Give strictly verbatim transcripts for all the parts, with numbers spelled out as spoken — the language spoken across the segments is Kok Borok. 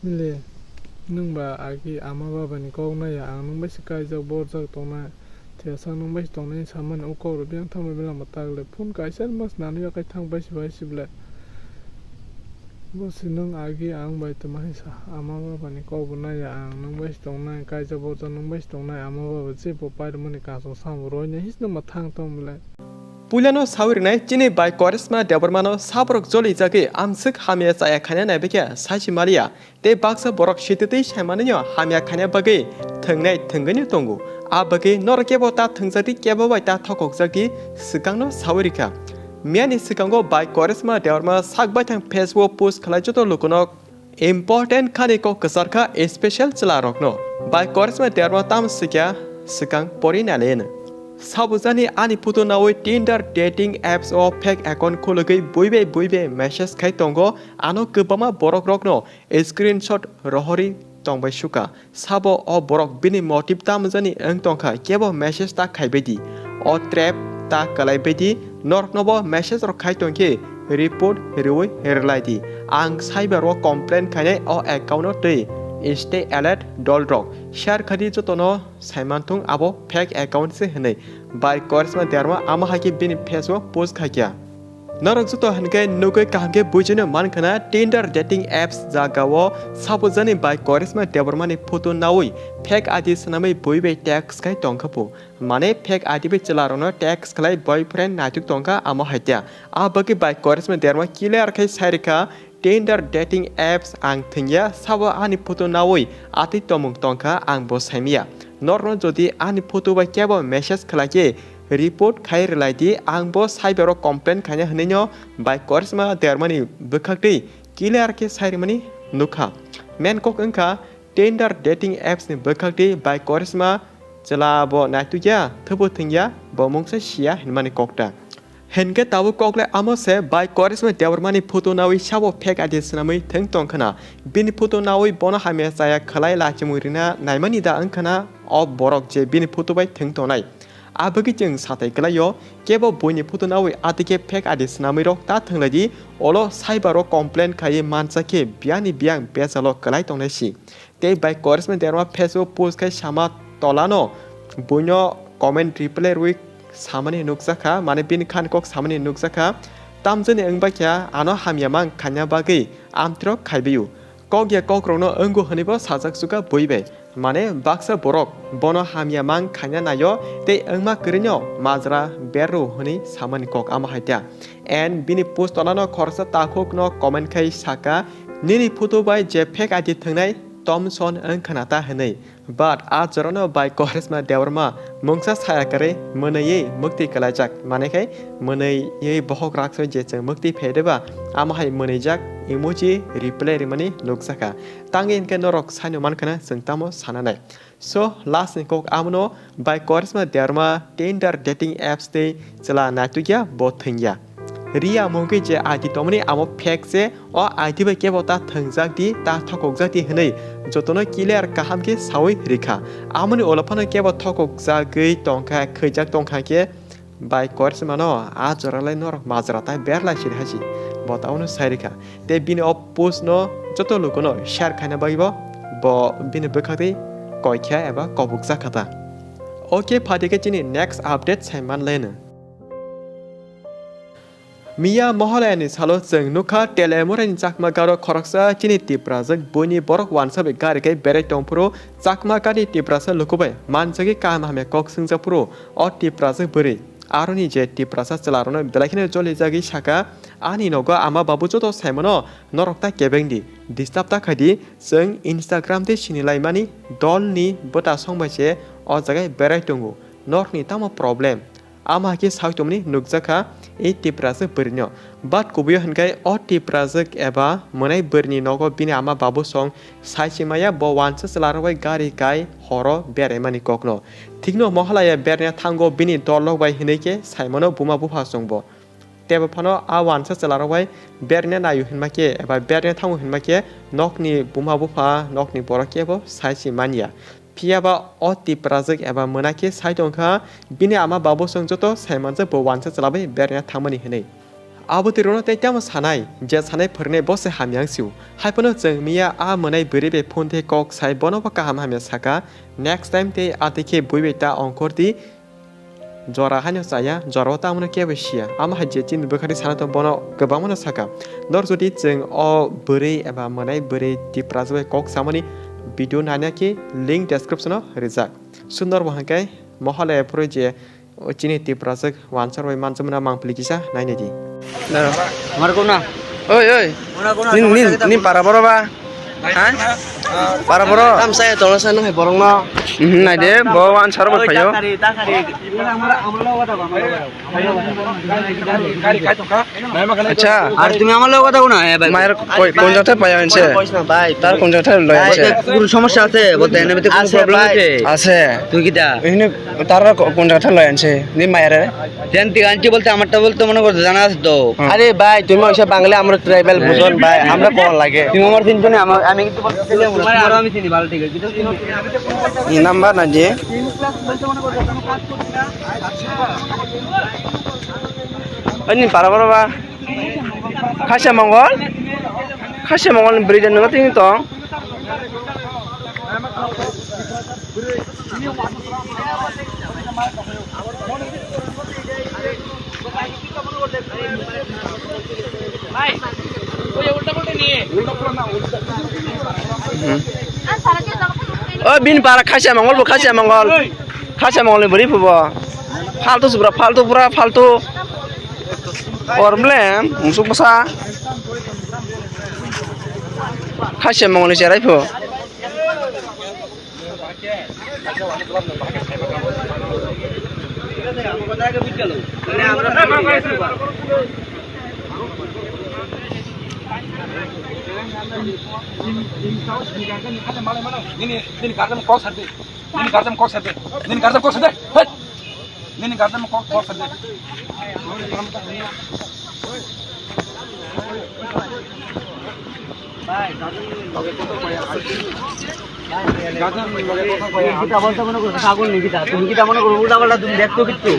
Mili, nwng ba agi ama baba ni kok nai ya, ang nwng bai se kaijak borjak tongnai, thesa nwng bai se tongnai samani o kok rok biyang thangma belai ma tak le. Phone kaisa ma se nani yakai thang bai se bai se belai. Bo se nwng agi ang bai tongma hai sa, ama baba ni kok bo nai ya, ang nwng bai se tongnai, kaijak borjak nwng bai se tongnai, ama baba je bo pai rwmani kasong samo roi nai his nwng ma thang tong belai. Puilano sawi rwnai chini bai Korisma Debbarmano saborok jolijagwi amswk hamya chaya khaina naibakya sachi maliya. Tei baksa borok sititwi saimanino hamya khaina bagwi thwngnai thwngwino tongo. A bagwi norok kebo ta thwngjadi kebo bai ta thokokjadi swkangno sawi rikha. Miyani swkango bai Korisma Debbarma sak baithang Facebook post khlai joto lukuno important khani kok kwcharkha special chwlarokno. Bai Korisma Debbarma tamo swikya swkang pori naleno. Sabujani ani photo nawi Tinder dating apps o fake account khulugwi buibai buibai message khai tongo, ano kwbangma borok rokno screenshot rohorwi tongbai suka. Sabo o borok bini motive tamo jani wng tongkha kebo message ta khaibai di. O trap ta kwlaibai di, noroknobo message rok khai tongkhe report rwui rwlai di. Ang cyber o complain khainai o account no twi stay alert dol rok. Share khadi jotono saimanthung abo fake account se hinwi. Bai Korisma Debbarma amo hai khe bini Facebook post khaikha. Norok joto hinkhe nugwi kaham khe buijino mankhana Tinder dating apps jagao sabujani bai Korisma Debbarmani photo nawi fake I D swnamwi bui bai text khai tongkha bo. Mane fake I D bai chwlarokno text khlai boyfriend naituk tongkha amo haitya. A bagwi bai Korisma Debbarma clear khai sai rikha, Tinder dating apps ang thwngya, sabo ani photo nawi atwi tomung tongkha ang bo saimya. Norno jodi ani photo bai kebo message khlaikhe report khai rwlaidi, ang bo cyber o complain khaina hwnwino bai Korisma Debbarmani bwkhaktwi clear khe sairimani nukha. Main kok wngkha Tinder dating apps ni bwkhaktwi bai Korisma chwla bo naitukya, thwbo thwngya, bo mungsa siya hinmani kokta. Hinkhe tabuk koklai amo se bai Korisma Debbarmani photo nawi sabo fake I D swnamwi thwng tongkhana. Bini photo nawi bono hamya chaya khlai lachimung rina naimani da wngkhana o borok je bini photo bai thwng tongnai. Abagwi chwng satai kwlaio, kebo buini photo nawi atikhe fake I D swnamwi rok ta thwnglaidi, olo cyber o complain khaiwi mansa khe biyani biyang bejalo kwlai tongnai si. Tei bai Korisma Debbarma Facebook post khai sama tolano buino comment reply rwi samani nukjakha, mane bini khan kok samani nukjakha. Tamjani wngbaikha ano hamya mang khaina bagwi amtwrok khaibaio. Kok ya kokrokno wngo hwnwibo sajak suka bui bai. Mane baksa borok bono hamya mang khaina naio tei wngma kwrwino majra berro hwnwi samani kok amo haitya. And bini post tolano khoroksa takhukno comment khai saka, "Nini photo bai je fake I D thwngnai Thomson wngkhana ta," hwnwi. But a jorano bai Korisma Debbarma mungsa saya kwrwi mwnwiwi mukti kwlaijak, mane khai mwnwiwi bohok raksoi je chwng mukti phaideba, amo hai mwnwijak emoji reply rimani nukjakha. Tangwi hinkhe norok saino mankhana chwng tamo sananai. So, last ni kok amono bai Korisma Debbarma Tinder dating apps tei chwla naitukya bo thwngya. Riya mungkhe je I D tongmani amo fake se, o I D bai kebo ta thwngjak di, ta thokokjak di hwnwi jotono clear kaham khe sawi rikha. Amoni ulo phano kebo thokokjagwi tongkha, khwijak tongkha khe bai Korismano a joralai norok majra tai berlai siri hai si bo taono sai rikha. Tei bini o post no joto lukuno share khaina bagwi bo, bo bini bwkhaktwi koikha eba kobokjak kha ta. Okay, phaidi khe chini next update sai manlaino. Miya Mohalayani salo chwng nukha Telemurani chakma garo khoroksa chini Tiprajwk buini borok wansa bai gari kai berai tongphuru chakma gari Tiprasa lukubai manjagwi kaham hamya kok swngjak phuru o Tiprajwk bwrwi aroni je Tiprasa chwlarokno belai kheno jolijagwi saka, "Ani nogo ama babu joto saimano norok ta kebeng di, disturb ta khai di, chwng Instagram tei sinilaimani dolni bwta song bai se o jaga berai tongo, norokni tamo problem?" Ama hai khe sawi tongmani nukjakha e Tiprajwk bwrwino. But kubuio hinkhe o Tiprajwk eba mwnai bwrwini nogo bini ama babu song sai chimaya, bo wansa chwlarok bai gari kai horo beraimani kokno. Thikno Mohalaya berna thango bini dolrok bai hinwi khe saimano buma bupha chwngbo. Tebo phano a wansa chwlarok bai berna naio hinma khe eba berna thango hinma khe nokni buma bupha, nokni borok kebo sai chi manya. Phiya ba o Tiprajwk eba mwnai khe sai tongkha, bini ama babu song joto sai manjak bo wansa chwla bai berna thangmani hinwi. Abo twi rwno tei tamo sanai, je sanai phwrwngnai bo se hamya wng sio. Hai phano chwng miya a mwnai bwrwi bai phone tei kok sai bono bo kaham hamya saka. Next time tei a twi khe bui bai ta ongkhor di. Jora haino chaya, jora o tamo no kebo siya. Amo hai je chini bwkhani sana tong bono kwbangma no saka. Nor jodi chwng o bwrwi eba mwnai bwrwi Tiprasa bai kok samani video nanya khe link description o rijak. Sundor bo hwnkhe mohole phuru je O chini Tiprajwk wansar bai manjamna mangpili kisa nainai di. Amar kona? Oi, oi. Nin, nin, nin para boro ba? Ha? Para boro? Tam saya tolasa nang hai borong no. Mhm, nai de, bo wansar bai phayo. Acha. Ar tumi amar logo kotha kona, eh, bhai. Mayer koi, kon jathe paya ense? Kois na, bhai. Tar kon jathe loi ense? Bhai, kono somossa ase, bolte ene bete kono problem ase? Ase. Tui kita? Ini tar kon jathe loi ense? Ni mayer re? Janti anti bolte amarta bolte mone kor jana ase to. Are bhai, tumi oisa Bangali, amra tribal bujon bhai, amra kon lage? Tumi amar chinto na, amar, ami kintu bolte chini amra. Tomar ami chini bhalo thik ase. Number na je? Ani para boro ba? Khasia Mongol? Khasia Mongol ni bwrwi de nwngo tini tong. O bini para Khasia Mongol bo Khasia Mongol. Khasia Mongol ni bwrwi phubo. Faltu subra, faltu pura, faltu. Problem, musuk bwsa. Khasia Mongol ni cherai phu. Nini, nini garden kok sadi. Nini garden kok sadi. Nini garden kok sadi. Hei. Nini garden kok, kok sadi. Garden loge kok kok ya. Kita bolta mone koro, sagol ni kita. Tumi kita mone koro, ulta palta tumi dekho kittu.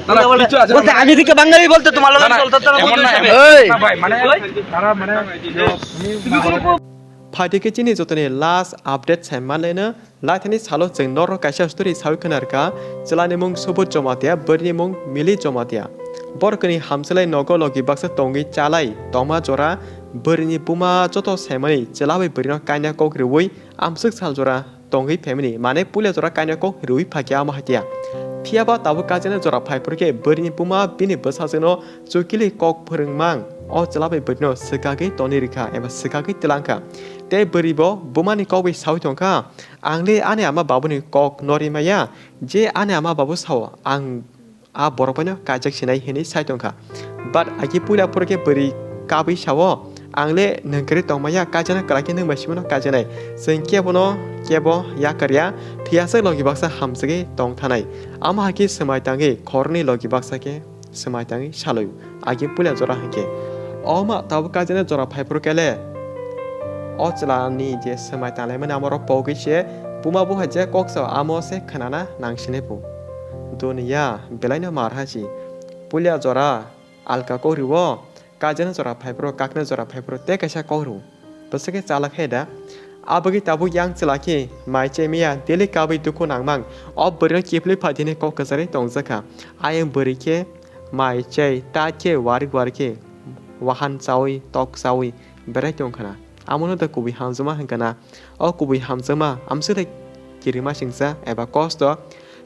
Ulta palta. Bolta, ami dikhe Bangali bolta, tomar loge cholta, tomar loge cholta. Ei. Na bhai, mane, tara mane, yo, tumi kono Phaidi khe chini jotoni last update sai manlaino. Laithani salo chwng norok kaisa story sawi khwnarkha, chwlani mung Subodh Jomatia, bwrwini mung Mili Jomatia. Borokni hamchwlai nogo logi baksa tongwi chalai tongma jora bwrwini buma joto saimani chwla bai bwrwino kaina kok riwi amswk sal jora tongwi phaimani, mane puila jora kaina kok riwi phakhe amo hakhe. Phiyaba tabuk kajana jora phaiphuru khe bwrwini buma bini bwsajwkno chukili kok phwrwngmang o chwla bai bwrwino swkagwi toni rikha eba swkagwi twlangkha. Tei bwrwi bo bumani kok bai sawi tongkha, "Ang le ani ama babuni kok nori maya, je ani ama babu sao ang a borok bai no kaijak sinai," hinwi sai tongkha. But agi puila phuru khe bwrwi kabwi sao, "Ang le nwng kwrwi tongmaya, kaijana kwlai khe nwng bai simi no kaijaknai." Chwng kebo no kebo yakarya, thwiyasak logi baksa hamjagwi tong thanai. Amo hai khe swmai tangwi khoroknwi logi baksa khe swmai tangwi salwi agi puila jora hinkhe. Oma tabuk kajina jora phaiphuru kele o chwla ni je swmai tanglaimani amorok pogwi se buma buha je kok sao amo se khwnana nangsinai bo. Duniya belaino mar ha si. Puila jora alka kok rio, kajina jora phaiphuru, kakna jora phaiphuru tei kaisa kok rio. Bwswk khe chalak khe da. Abagwi tabuk yang chwla khe mai chai maya, daily kabwi dukhu nangmang. O bwrwino kiphilwi phaidi hinwi kok kwcharwi tongjakha. Ayang bwrwi khe mai chai ta khe warik warik khe wahan chawi tok chawi berai tongkhana. Amono da kubui hamjakma hwnkha na. O kubui hamjakma amswk da kirima singcha eba kosto,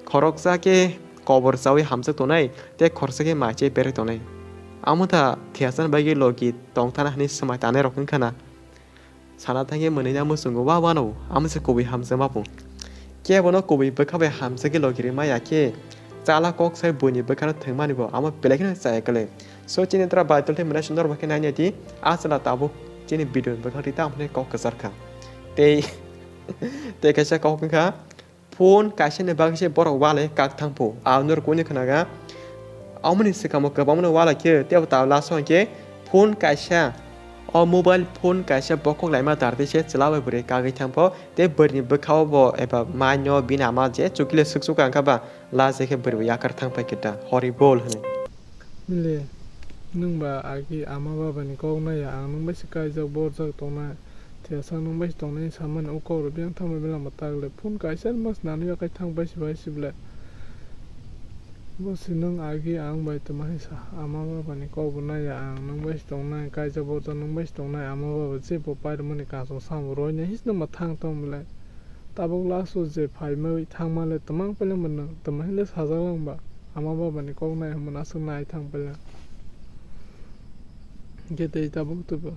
khoroksa khe kobor chawi hamjak tongnai tei khoroksa khe mai chai berai tongnai. Amo da thiyasani bagwi logi tongthana hinwi swmai tanai rok wngkha na. Sana thangwi mwnwina muchungo wa wano, amo se kubui hamjakma bo. Kebono kubui bwkha bai hamjakgwi logi rwma ya khe, chala kok sai buini bwkhano thwngmani bo amo belai kheno chaya kwlwi. So chini tra bai tongthai mwnai sundor bai khe naina di, a chwla tabuk chini video ni bwkhak twi tamo khe kok kwchar kha. Tei, tei kaisa kok wngkha, Phone kaisa ni bagwi se borok walai kak thang phu. Ang norok kuni khwnaga. Amoni swkang bo kwbangma no walai khe tebo ta last o hwnkhe phone kaisa, o mobile phone kaisa bokhok laima dar twi se chwla bai bwrwi kagwi thang pho. Tei bwrwi ni bwkha o bo eba mai no bini ama je chukile swk swk ang kha ba last khe bwrwi bo yakar thang phai khe ta horrible hwnwi. Nile. Nwng ba agi ama baba ni kok nai ya, ang nwng bai se kaijak borjak tongnai, thiyasa nwng bai se tongnai samani o kok rok biyang thangma belai ma tak le. Phone kaisa mas nani yakai thang bai se bai se belai. Bo se nwng agi ang bai tongma hai sa, ama baba ni kok bo nai ya, ang nwng bai se tongnai, kaijak borjak nwng bai se tongnai, ama baba je bo pairwmani kasong samo roi nai his nwng ma thang tong belai. Tabuk last o je phaimai thangma le twmang paileng ba nwng, twmai le sajak lang ba, ama baba ni kok nai hwnmano aswk nai thang paileng. Hwnkhe tei tabuk twibo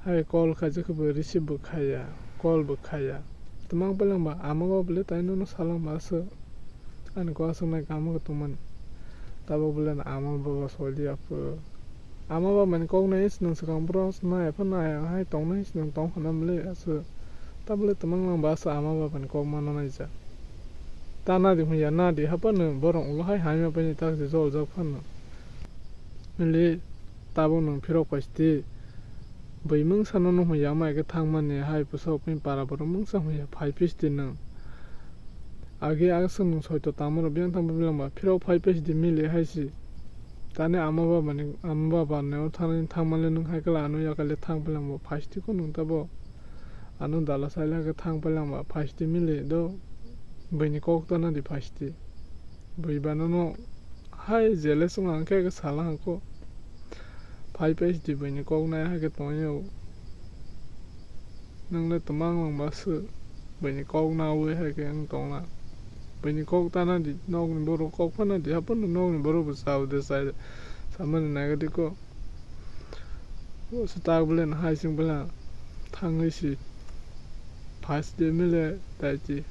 hai call khaijak khe bo receive bo khaiya, call bo khaiya. Twmang paileng ba ama baba le tai nono salang ba aswk. Ani kok aswk nai kamo khe tongmani. Tabuk belai no ama baba soi liya pho. Ama baba ni kok nai se nwng swkang bro nai pha nai hai tong nai se nwng tong khana mle aswk. Tabuk le twmang lang ba aswk ama baba ni kok ma nai ja. Ta nadi hwn ya nadi haphano borok ulo hai hamya pai ni tak se jol jak phano. Mili tabuk nwng phirok paisiti. Bui mungsa no nuhun ya mai khe thangmani hai bwsok bini para borok mungsa hwn ya phai pisti nwng. Agi aswk nwng soito tangma rok biyang thang biyang ba phirok phai pisti mili hai si. Tani ama baba ni ama baba ni o thani thangmani nwng hai khe la ano yakai le thang biyang bo phaistiko nwng tabo. Ano dala sailai khe thang pailangba phaiste mili do buini kok tana di phaiste. Bui bano no hai jele song ang khe sala hangko. Phai phaiste buini kok nai hai khe tongyo. Nang le twmang lang ba se buini kok nawi hai khe ang tongla. Buini kok tana di nokni borok kok phana di hapono nokni borok bo chao de sai samani nai gadi ko. Bo se tak bole na hai sing bela thangwi si phaiste mile tai ti.